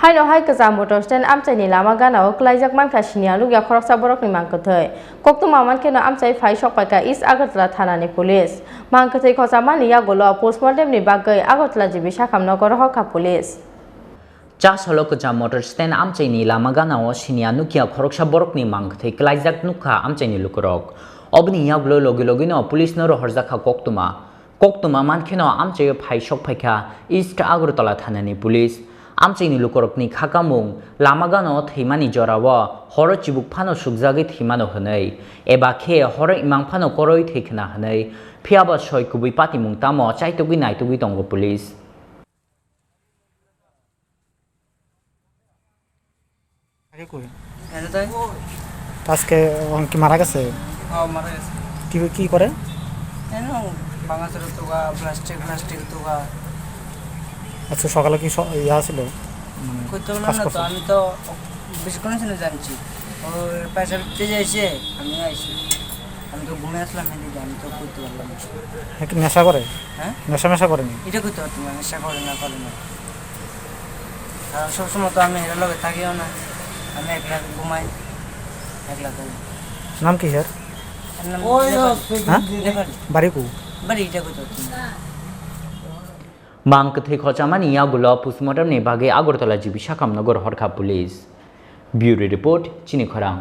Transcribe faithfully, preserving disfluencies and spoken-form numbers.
Haino hai kwcham motor stand amchaini lama ganao kwlaijak mankha siniya nukya khoroksa borokni mangkwthwi. Koktwma mankheno amchai phai sokpaikha East Agartala thanani police. Mangkwthwi khochamani yagulo postmortemni bagwi Agartala G B Sakham nogo rohorkha police. Chasolo kwcham motor stand amchaini lama ganao siniya nukya khoroksa borokni mangkwthwi kwlaijak nukha amchaini lukurok. Oboni yagulo logi logino police no rohorjakha koktwma. Koktwma mankheno amchaio phai sokphaikha East Agartala thanani police. Amchaini lukurokni khakamung lama gano thwimani jorao horo chibuk phano sukjagwi thwimano hwnwi, eba khe horo imang phano koroi thwikhna hwnwi, phiyaba soi kubui patimung tamo chaitugwi naitugwi tongo police. আগে কই? এনে তাই? আজকে ও কি মারা গেছে? ও মারা গেছে। কি, কি করে? এনে ভাঙাচোরা তোগা, প্লাস্টিক, প্লাস্টিক তোগা। আচ্ছা, সকালে কি স-, ইয়ে আসিল? মানে, কইতে পারলাম কাজ না তো, করছে? আমি তো বেশিক্ষণ হয়েছে না জানছি। ও পয়সা দিতে যাইছে, আমি আইছি। আমি তো ঘুমে আসলাম এদিকে, আমি তো করতে পারলাম না। হ্যাঁ, কি নেশা করে? হ্যাঁ? নেশা মেশা করেনি? এটা করতে পারতাম না, নেশা করে না, করে না। আর সবসময় তো আমি এর লগে থাকিও না, আমি একলা ঘুমাই, একলা থাকি। নাম কি স্যার? এর নাম ওই নেপালি। হ্যাঁ? নেপালি। বাড়ি কো? বাড়ি এটা করতে পারতাম না। Mang kwthwi khochamani yagulo postmortemni bagwi Agartala G B Sakham nogo rohorkha police. Bureau report, Chini Khorang.